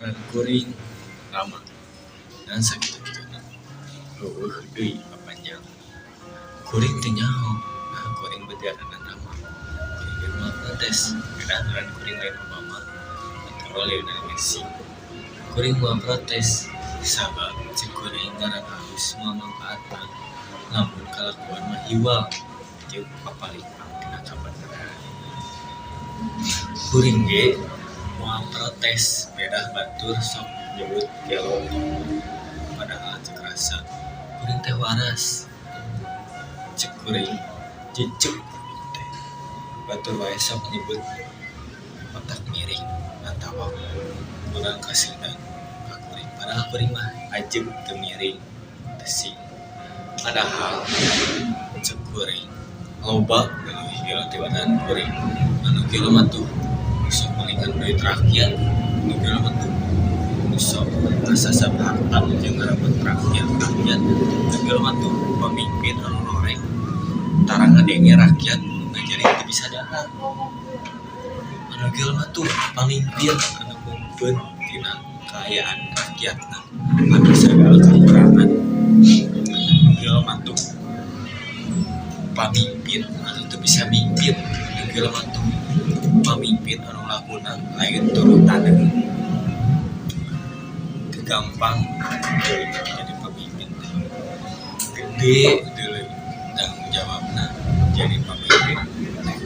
Ngaran kuring Rama dan sakitu-kituna eueuh deui papanjang. Kuring teu nyaho nah kuring bet ngaranna Rama. Kuring ge moal protes pedah ngaran kuring lain Obama atawa Lionel Messi. Kuring moal protes sabab ceuk kuring ngaran alus moal mangpaatna lamun kalakuan mah hiwal jeung papalipang tina kabeneran. Kuring ge moal protes pedah batur sok nyebut gelo padahal teu karasa kuring teh waras. Ceuk kuring jejeg kuring teh batur wae sok nyebut otak miring atawa kurang kaseundan ka kuring padahal kuring mah ajeg teu miring teu sing. Padahal ceuk kuring loba leuwih gelo tibatan kuring anu gelo mah tuh nu sok malingan duit rakyat, nu gelo mah tuh nu sok ngasasab harta jeung ngarebut rakyat rakyat, nu gelo mah tuh pamimpin anu loreng tara ngadenge rakyat nu ngajari teu bisa dahar. Anu gelo mah tuh pamimpin anu meumpeun tina kaayaan rakyatna anu sagala kakurangan. Nu gelo mah tuh pamimpin anu teu bisa mimpin, nu gelo mah tuh pamimpin anu lakuna lain turutaneun. Teu gampang jadi pamimpin teh, gede deuleu tanggung jawabna jadi pamimpin teh.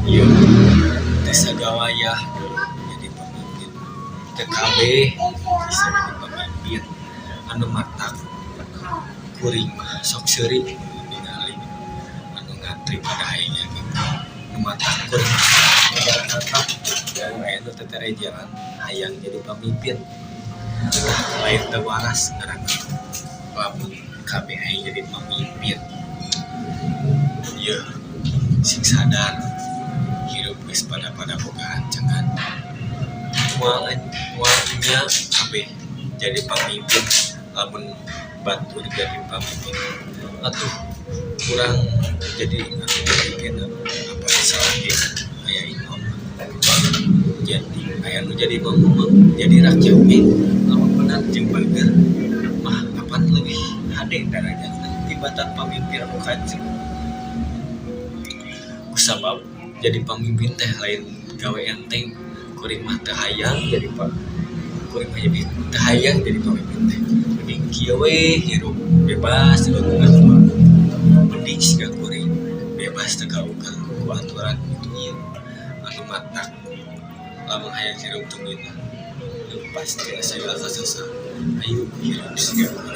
Ieu teu sagawayah jadi pamimpin, teu kabeh bisa jadi pamimpin anu matak kuring mah sok seuri ningali anu ngantri pada hayang jadi nu matak kuring mah dan aya nu tetere jalan hayang jadi pamimpin. Tah lain teu waras ngaranna lamun kabeh hayang jadi pamimpin. Ieu sing sadar hirup geus pada-pada boga rancangan. Moal moal nya kabeh jadi pamimpin lamun batur jadi pamimpin atuh kurang jadi anu pamimpin apa salah ge aya imam jadi aya nu jadi imam mah jadi rakyat ge lamun bener jeung bager mah apan leuwih hade darajatna tibatan pamimpin anu kacrut. Kusabab jadi pamimpin teh lain gawe enteng, kuring mah teu hayang jadi kuring mah jadi teu hayang jadi pamimpin teh. Mending kieu we hirup bebas teu mah mending siga kuring bebas teu kauker ku aturan kitu ieu anu matak lamun hayang hirup teu ngeunah leupas tina sagala kasusah, ayo hirup siga kuring.